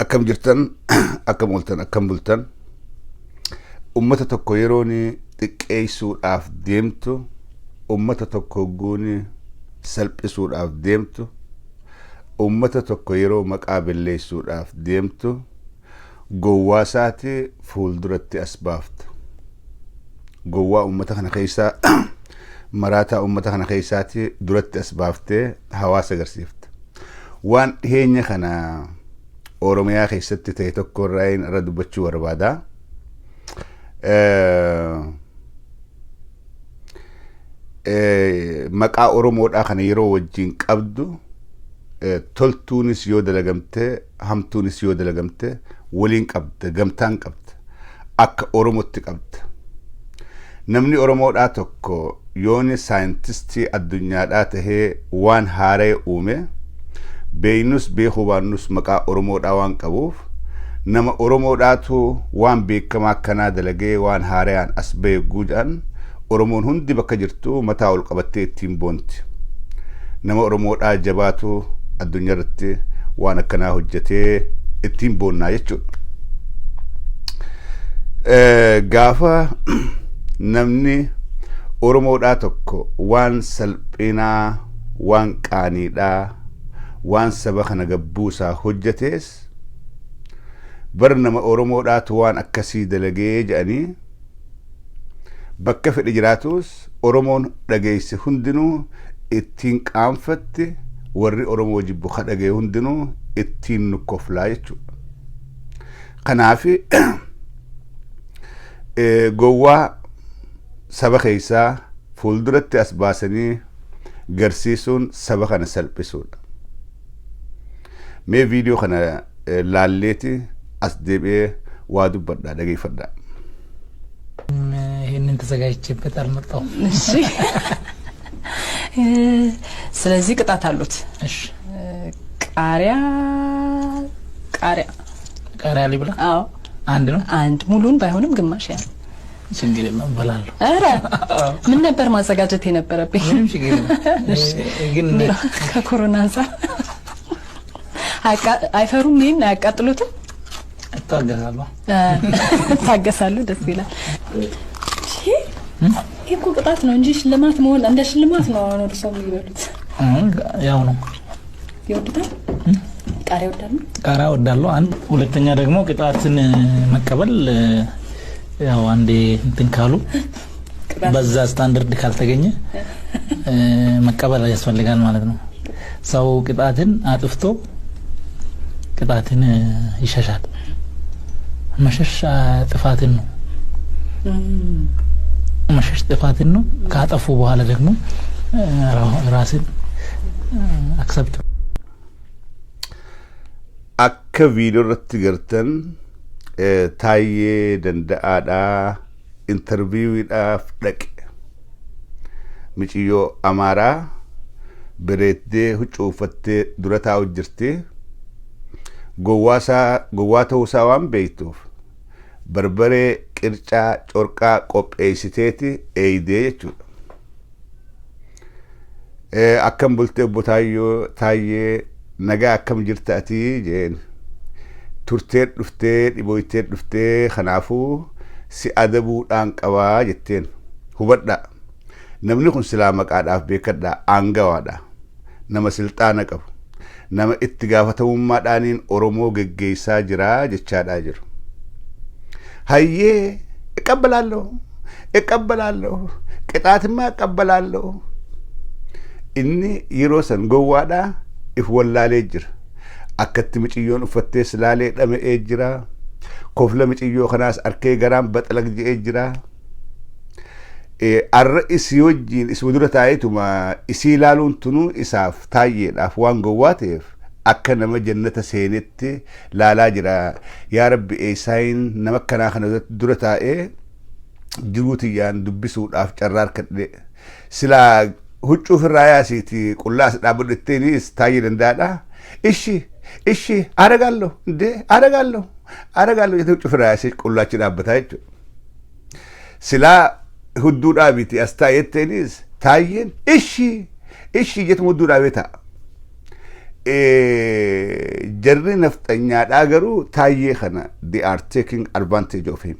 Akkam jirtan, akkam ooltan, akkam bultan. Ummata tokko yeroon xiqqeessuudhaaf deemtu, ummata tokko hogguun salphisuudhaaf deemtu, ummata tokko yeroo maqaa belleessuudhaaf deemtu, gowwaa isaati fuulduratti as baafta. Gowwaa ummata kana keessaa, maraataa ummata kana keessaati duratti as baaftee hawaasa agarsiifta. Waan dhiheenya kana Oromiyaa keessatti ta'e tokko irraa irra dubbachuu barbaada. Maqaa Oromoodhaa kana yeroo wajjin qabdu, toltuunis yoo dalagamte, hamtuunis yoo dalagamte, waliin qabda, gamtaan qabda, akka Oromootti qabda. Namni Oromoodhaa tokko yooni saayintistii addunyaadhaa tahee waan haaraya uume, beeynus beekuu baannus maqaa Oromoodhaa waan qabuuf, nama Oromoodhaatu waan beekamaa akkanaa dalagee waan haarayaan as bahe yogguu jedhan, Oromoon hundi bakka jirtu mataa ol qabattee ittiin boonti. Nama Oromoodhaa jabaatu addunyaa irratti waan akkanaa hojjetee ittiin boonnaa jechuudha. Gaafa namni Oromoodhaa tokko waan salphinaa, waan qaaniidhaa, waan saba kana gabbuusaa hojjetees, bar nama Oromoodhaatu waan akkasii dalagee jedhanii, bakka fedhe jiraatus Oromoon dhageesse hundinuu ittiin qaanfatti, warri Oromoo jibbu ka dhagaye hundinuu ittiin nukkoflaa jechuudha. Kanaaf gowwaa saba keessaa fuulduratti as baasanii garsiisuun saba kana salphisuudha. Mee viidiyoo kana laalleeti as deebi'ee waa dubbadhaa, dhageeffadhaa. ይህንን ተዘጋጅቼበት አልመጣሁም። እሺ፣ ስለዚህ ቅጣት አሉት። እሺ። ቃሪያ፣ ቃሪያ። ቃሪያ ሊብላ? አዎ። አንድ ነው። አንድ ሙሉን ባይሆንም ግማሽ ያህል። ችግር የለም፣ እበላለሁ። ኧረ ምን ነበር ማዘጋጀት የነበረብኝ? ምንም ችግር የለም። ግን ከኮሮና አንጻር አይፈሩም? ይሄን አያቃጥሉትም? እታገሳለሁ። ታገሳሉ። ደስ ይላል። ይሄ እኮ ቅጣት ነው እንጂ ሽልማት መሆን እንደ ሽልማት ነው አሁን እርስዎ የሚበሉት። አሁን ያው ነው። ይወዱታል? ቃሪያ ይወዳሉ? ቃሪያ እወዳለሁ። አንድ፣ ሁለተኛ ደግሞ ቅጣትን መቀበል፣ ያው አንዴ እንትን ካሉ በዛ ስታንዳርድ ካልተገኘ መቀበል ያስፈልጋል ማለት ነው። ሰው ቅጣትን አጥፍቶ ቅጣትን ይሸሻል። መሸሽ ጥፋትን ነው። መሸሽ ጥፋትን ነው። ካጠፉ በኋላ ደግሞ ራስን accept Akka viidiyoo irratti gartan, Taayyee Danda'aadhaa interviewiidhaaf dhaqe. Miciyyoo Amaaraa bareeddee huccuu uffattee dura taa'u jirti. Gowwaa ta'uusaa waan beektuuf barbaree, qircaa, corqaa qopheessiteeti eeydee jechuudha. Akkam bultee obbo Taayyoo, Taayyee, nagaa akkam jirta ati jeen. Turtee dhuftee, dhibooytee dhuftee, kanaafuu si adabuudhaan qabaa jetteen. Hubadhaa. Namni kun silaa maqaadhaaf beekadhaa, aangawaadha. Nama silxaana qabu. Nama itti gaafatamummaadhaaniin Oromoo geggeessaa jira jechaadhaa jiru. Hayyee, እቀበላለሁ, እቀበላለሁ, qixaatimmaa እቀበላለሁ. Inni yeroo san gowwaadhaa if wallaalee jira. Akkatti miciyyoon uffattees laalee dhama'ee jira. Kofla miciyyoo kanaas arkee garaan baxalag je'ee jira. Arra isii wajjiin isuma dura taa'eetuma isii ilaaluun tunuu isaaf, Taayyeedhaaf, waan gowwaa ta'eef akka nama jannata seenetti laalaa jira. Yaa Rabbi, eessaayin nama akkanaa kana dura taa'ee jiruu tiyyaan dubbisuudhaaf carraa harkadhe. Silaa huccuu ofirraa yaasiiti qullaa as dhaabbadhu jetteenis Taayyee Danda'aadha. እሺ, እሺ, አረጋለሁ እንዴ, አረጋለሁ, አረጋለሁ jettee huccuu ofirraa yaasee qullaachi dhaabbataa jechuudha. Silaa hudduu dhaabiti as taa'e jetteenis Taayyeen እሺ, እሺ jetuma hudduu dhaabee ta'a. Jarri nafxanyaadhaa garuu Taayyee kana they are taking advantage of him.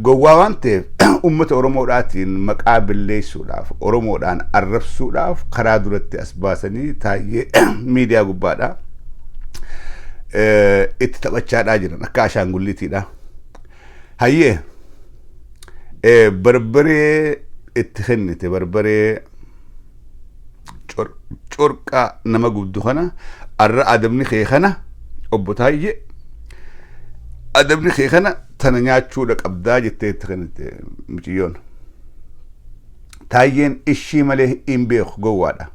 Gowwaa waan ta'eef uummata Oromoodhaatiin maqaa balleessuudhaaf, Oromoodhaan arrabsuudhaaf karaa duratti as baasanii Taayyee miidiyaa gubbaadhaa itti taphachaadhaa jiran akka ashaangulliitiidha. Hayyee, barbaree itti kennite, barbaree corqaa nama gubdu kana arra adabni kee kana, obbo Taayyee, adabni kee kana tana nyaachuudha qabdaa jettee itti kennite mucayyoon. Taayyeen ishii malee hin beeku, gowwaadha.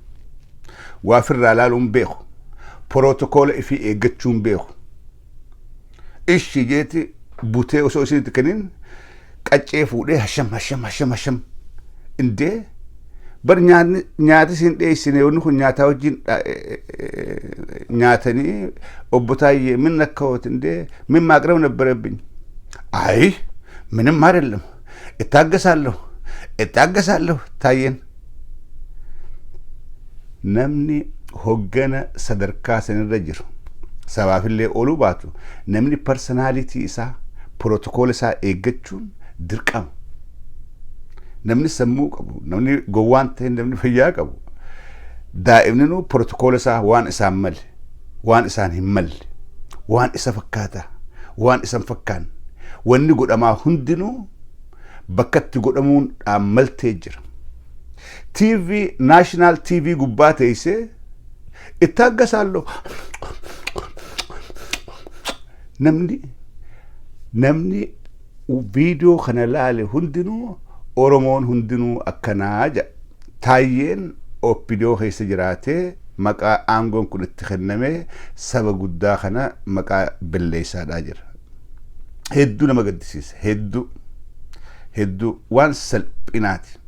Waa firraa laaluu hin beeku. Protocol ifii eeggachuu hin beeku. Ishii jeeti butee osoo isin itti kennin qaccee fuudhee hasham hasham hasham hasham indee bar nyaanni nyaati isin dhiyeessine, wanni kun nyaataa wajjin nyaatanii. Obbo Taayyee ምን ነካዎት እንዴ? ምን ማቅረብ ነበረብኝ? አይ ምንም አይደለም፣ እታገሳለሁ እታገሳለሁ። ታየን namni hoggana sadarkaa sanirra jiru sabaafillee ooluu baatu, namni personality isaa, protocol isaa eeggachuun dirqama. Namni sammuu qabu, namni gowwaan ta'e, namni fayyaa qabu, daa'imninuu protocol isaa, waan isaan malle, waan isaan hin malle, waan isa fakkaata, waan isa hin fakkaanne, wanni godhamaa hundinuu bakkatti godhamuun dhaammaltee jira. TV, national TV gubbaa teessee እታገሳለሁ. Namni viidiyoo kana laale hundinuu, Oromoon hundinuu akkanaa jedha. Taayyeen OPDO keessa jiraatee maqaa aangoon kun itti kennamee saba guddaa kana maqaa balleessaadhaa jira. Hedduu nama gaddisiisa. Hedduu hedduu waan salphinaati.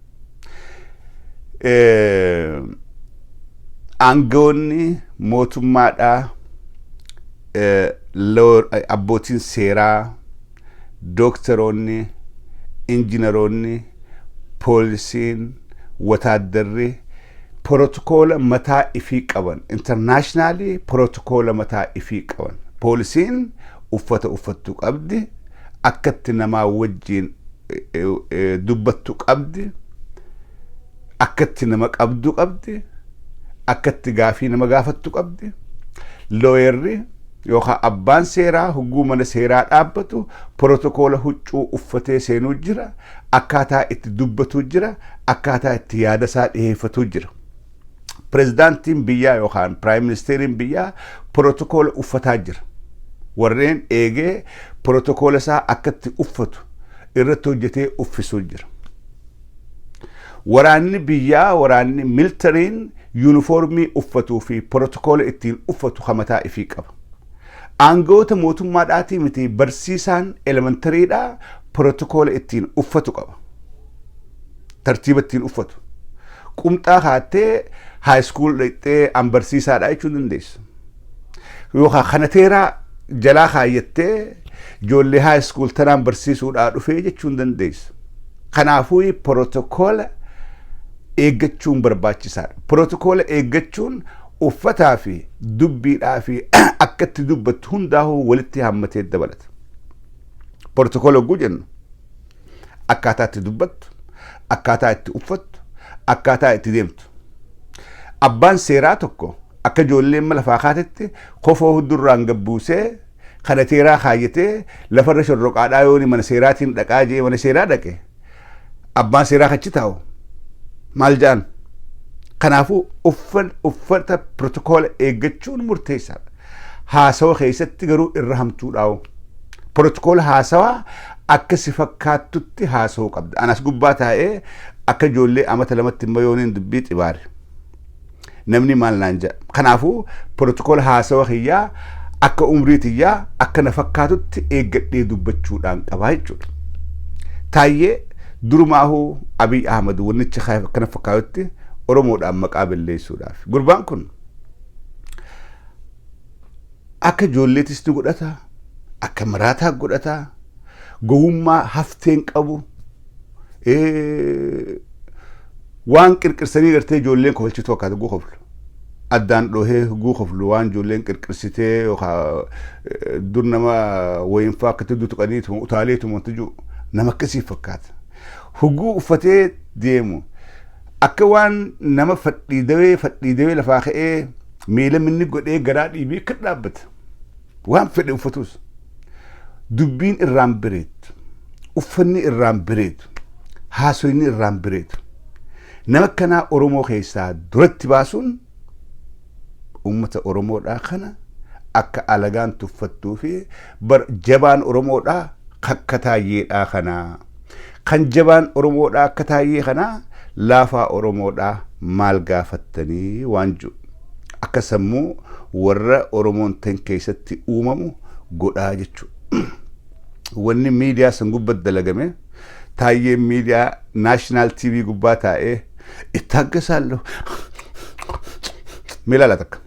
Aangoonni mootummaadhaa, abbootiin seeraa, dooktaroonni, injiinaroonni, poolisiin, wataaddarri protocol mataa ifii qaban, international protocol mataa ifii qaban. Poolisiin uffata uffattu qabdi, akkatti namaa wajjiin dubbattu qabdi, akkatti nama qabdu qabdi, akkatti gaafii nama gaafattu qabdi. Lawyerri yookaan abbaan seeraa hogguu mana seeraa dhaabbatu protocol huccuu uffatee seenuu jira, akkaataa itti dubbatu jira, akkaataa itti yaada isaa dhiyeeffatu jira. Pirezidaantiin biyyaa yookaan prime ministeriin biyyaa protocol uffataa jira. Warreen eegee protocol isaa akkatti uffatu irratti hojjetee uffisuu jira. Waraanni biyyaa, waraanni militariin yuunifoormii uffatuu fi protocol ittiin uffatu hamataa ifii qaba. Aangawoota mootummaadhaatii miti, barsiisaan elementarydhaa protocol ittiin uffatu qaba. Tartiiba ittiin uffatu. Qumxaa kaattee high school dhaqxee an barsiisaadha jechuu dandeessu. Yookaan kanateeraa jalaa kaayyattee ijoollee high school tanaan barsiisuudhaa dhufee jechuu hin dandeessu. Kanaafuu protocol eeggachuun barbaachisaadha. Protocol eeggachuun uffataa fi dubbiidhaa fi akkatti dubbattu hundaa'uu walitti hammatee dabalata. Protocol hogguu jennu akkaataa itti dubbattu, akkaataa itti uffattu, akkaataa itti deemtu. Abbaan seeraa tokko akka ijoolleen lafaa kaatetti kofoo huddurraan gabbuusee kanateeraa kaayyatee lafarra shorroqaadhaa yooni mana seeraatiin dhaqaa jee mana seeraa dhaqe, abbaan seeraa kachi taa'u maal jedhan? Kanaafuu uffata protocol eeggachuun murteessaadha. Haasawa keessatti garuu irra hamtuudhaawu. Protocol haasawaa akka si fakkaattutti haasawuu qabda. Anas gubbaa taa'ee akka ijoollee amata 2tti immoo yooniin dubbii xibaare. Namni maal naan jedha? Kanaafuu protocol haasawa kiyyaa akka umrii tiyyaa akka na fakkaatutti eeggadhee dubbachuudhaan qabaa jechuudha. Taayyee durumaahuu Abiy Ahmad wannichi akkana fakkaatutti Oromoodhaan maqaa balleessuudhaaf. Gurbaan kun akka ijoolleetis ni godhata, akka maraataa godhata, gowwummaa hafteen qabu, waan qirqirsanii gartee ijoolleen kofalchitu fakkaata guu koflu. Addaan dhohee huguu koflu waan ijoolleen qirqirsitee yookaan dur nama wayinfaa akkatti tuqaniituma utaaleetuma wanti jiru nama akkasii fakkaata. Huguu uffatee deemu akka waan nama fadhiidawee fadhiidawee lafaa ka'ee miila minni godhee garaa dhiibee akka dhaabbata. Waan fedhe uffatus. Dubbiin irraan bareedu. Uffanni irraan bareedu. Haasoyni irraan bareedu. Nama akkanaa Oromoo keessaa duratti baasuun uummata Oromoodhaa kana akka alagaan tuffattuu fi jabaan Oromoodhaa akka Taayyeedhaa kanaa. Kan jabaan Oromoodhaa akka Taayyee kanaa laafaa Oromoodhaa maal gaafattanii waan jiru. Akka sammuu warra Oromoon tan keessatti uumamu godhaa jechuudha. Wanni miidiyaa san gubbatti dalagame, Taayyeen miidiyaa national TV gubbaa taa'ee itti aggasaallu. Mee ilaala takka.